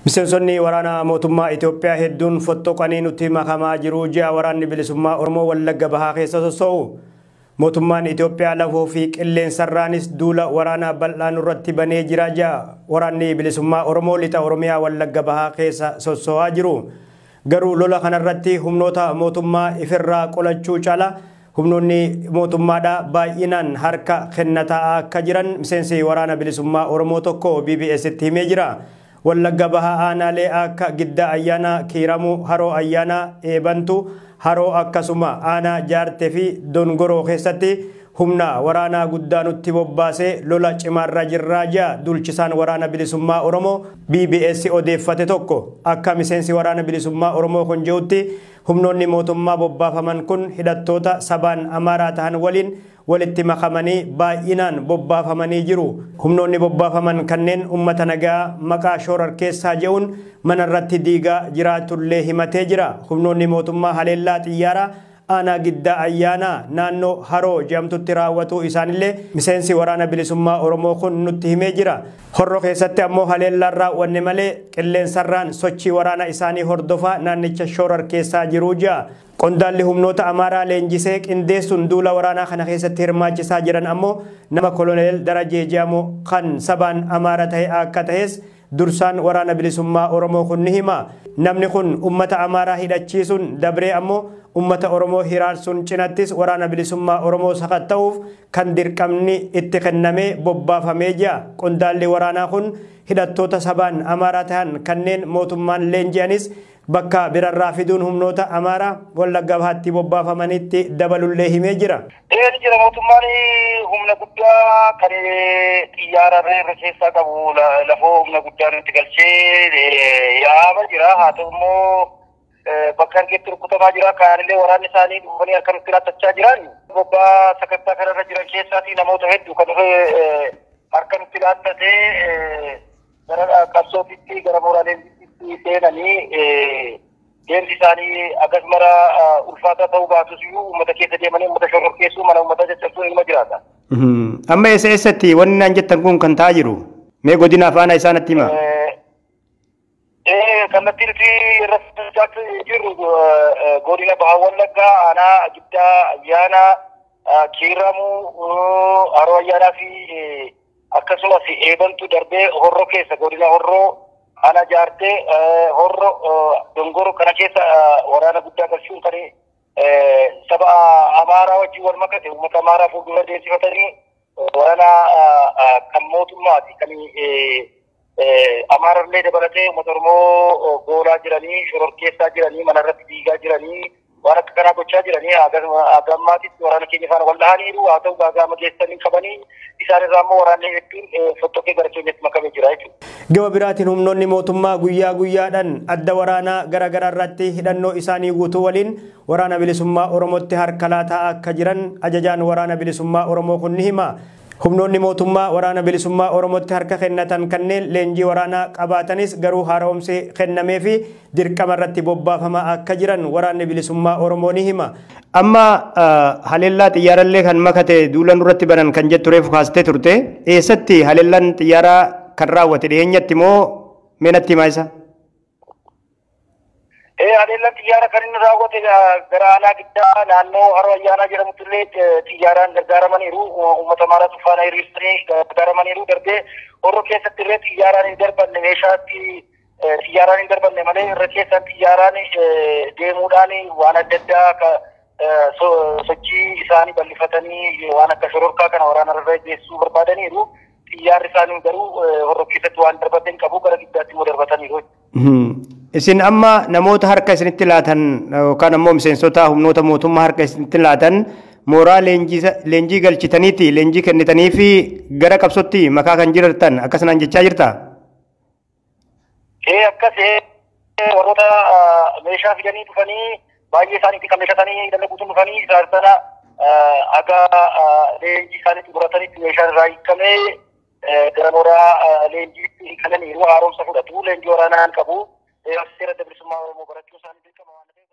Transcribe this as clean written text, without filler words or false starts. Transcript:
Miseensonni waraana mootummaa Itoophiyaa hedduun fottoqanii nutti makamaa jiru ji'a waraanni bilisummaa Oromoo Wallagga Bahaa keessa sossoo'u. Mootummaan Itoophiyaa lafoo fi qilleensarraanis duula waraanaa bal'aa nurratti banee jira ji'a waraanni bilisummaa Oromoo lixa Oromiyaa Wallagga Bahaa keessa sossoo'aa jiru. Garuu lola kanarratti humnoota mootummaa ifirraa qolachuu caala humnoonni mootummaadhaa baay'inaan harka kennataa akka jiran miseensi waraana bilisummaa Oromoo tokko BBStti himee jira. Wallagga Bahaa aanaalee akka Giddaa Ayyaanaa, Kiiramuu, Haroo Ayyaanaa, Eebantu, Haroo akkasuma aanaa Jaartee fi Dongoroo keessatti humna waraanaa guddaa nutti bobbaasee lola cimaarra jirraa ji'a dulchisaan waraana bilisummaa Oromoo BBS odeeffate tokko. Akka miseensi waraana bilisummaa Oromoo kun jirutti humnoonni mootummaa bobbaafaman kun hidhattoota sabaan Amaaraa ta'an waliin walitti makamanii baay'inaan bobbaafamanii jiru. Humnoonni bobbaafaman kanneen uummata nagaa maqaa shororkeessaa je'uun manarratti diigaa jiraatullee himatee jira. Humnoonni mootummaa haleellaa xiyyaaraa aanaa Giddaa Ayyaanaa naannoo Haroo jedhamtutti raawwatu isaanillee miseensi waraana bilisummaa Oromoo kun nutti himee jira. Horroo keessatti ammoo haleellaan raawwanne malee qilleensarraan sochii waraana isaanii hordofaa naannicha shororkeessaa jiru jira. Qondaalli humnoota Amaaraa leenjisee qindeessuun duula waraanaa kana keessatti hirmaachisaa jiran ammoo nama Koloneel Darajee jedhamu kan sabaan Amaara ta'e akka ta'es dursaan waraana bilisummaa Oromoo kun ni hima. Namni kun uummata Amaaraa hidhachiisuun dabree ammoo uummata Oromoo hiraarsuun cinattis waraana bilisummaa Oromoo sakatta'uuf kan dirqamni itti kennamee bobbaafamee jira. Qondaalli waraanaa kun hidhattoota sabaan Amaaraa ta'an kanneen mootummaan leenji'anis bakka birarraa fiduun humnoota Amaaraa Wallagga Bahaatti bobbaafamanitti dabalullee himee jira. Eeni jira mootummaan humna guddaa kan xiyyaara irra keessaa qabu lafoo humna guddaa nutti galchee yaama jira. Haa ta'u immoo bakka argetti rukutamaa jira. Kaanillee waraanni isaanii dhufanii harka nutti laattachaa jiran. Bobbaa sakattaa kanarra jiran keessaatii namoota hedduu kan dhufee harka nutti laattatee gara qabsootitti gara mooraalee seenanii deemsi isaanii akkasumara ulfaataa ta'uu baatus iyyuu uummata keessa deemanii uummata shororkeessuu mana uummataa caccabsuun ilma jiraata. Amma eessa eessatti wanni naan jettan kun kan ta'aa jiru? Mee godina afaan isaanitti hima. Kallattii nuti irratti jirru godina Bahaa Wallaggaa, aanaa Giddaa Ayyaanaa, Kiiramuu, Haroo Ayyaanaa fi akkasumas Eebantu darbee Horroo keessa godina Horroo aanaa Jaartee Horroo Dongoroo kana keessa waraana guddaa galchuun kan saba Amaaraa wajjin wal makate uummata Amaaraa fuuldura deemsifatanii waraana kan mootummaati kan Amaarallee dabalatee uummata Oromoo goolaa jiranii shororkeessaa jiranii manarratti diigaa jiranii waan akka kanaa gochaa jiranii haga ammaatitti waraana keenya faana wal dhahaniiru. Haa ta'u gaaga'ama geessanii qabanii isaan irraa immoo waraanni hedduun fottoqee gara keenyatti makamee jira jechuudha. Gama biraatiin humnoonni mootummaa guyyaa guyyaadhaan adda waraanaa gara garaa irratti hidhannoo isaanii guutuu waliin waraana bilisummaa Oromootti harka laataa akka jiran ajajaan waraana bilisummaa Oromoo kun ni hima. Humnoonni mootummaa waraana bilisummaa Oromootti harka kennatan kanneen leenjii waraanaa qabaatanis garuu haaromsi kennamee fi dirqama irratti bobbaafamaa akka jiran waraanni bilisummaa Oromoo ni hima. Amma haleellaa xiyyaarallee kan makate duula nurratti banan kan jettu reefu kaastee turte eessatti haleellaan xiyyaaraa kan raawwate dhiyeenyatti moo meenatti himaa isa? Haleellaan xiyyaara kan inni raawwate gara aanaa Giddaa naannoo Haroo Ayyaanaa jedhamutti illee xiyyaaraan gargaaramaniiru. Uummata Amaaraa faana hiriirsanii gargaaramaniiru. Darbee Horroo keessatti illee xiyyaaraan hin darbanne meeshaatti xiyyaaraan hin darbanne malee irra keessaan xiyyaaraan deemuudhaan waan adda addaa sochii isaanii bal'ifatanii waan akka shororkaa kana waraana irra geessuu barbaadaniiru. Xiyyaarri isaanii garuu Horroo keessatti waan darbate hin qabu gara Giddaatti immoo darbataniiru. Isin amma namoota harka isinitti laatan yookaan ammoo miseensota humnoota mootummaa harka isinitti laatan mooraa leenjii galchitaniiti leenjii kennitanii fi gara qabsootti makaa kan jirtan akkasanaan jechaa jirta? Akkas warroota meeshaa fidanii dhufanii baay'ee isaaniitti kan meeshaa isaanii hidhannoo guutuun dhufanii isaan sana aga leenjii isaaniitti muratanitti meeshaan irraa hiikamee gara mooraa leenjiitti galaniiru haaromsa fudhatu leenjii waraanaan qabu. Seera bilisummaa Oromoo barachuu isaanii dirqama waan ta'eef.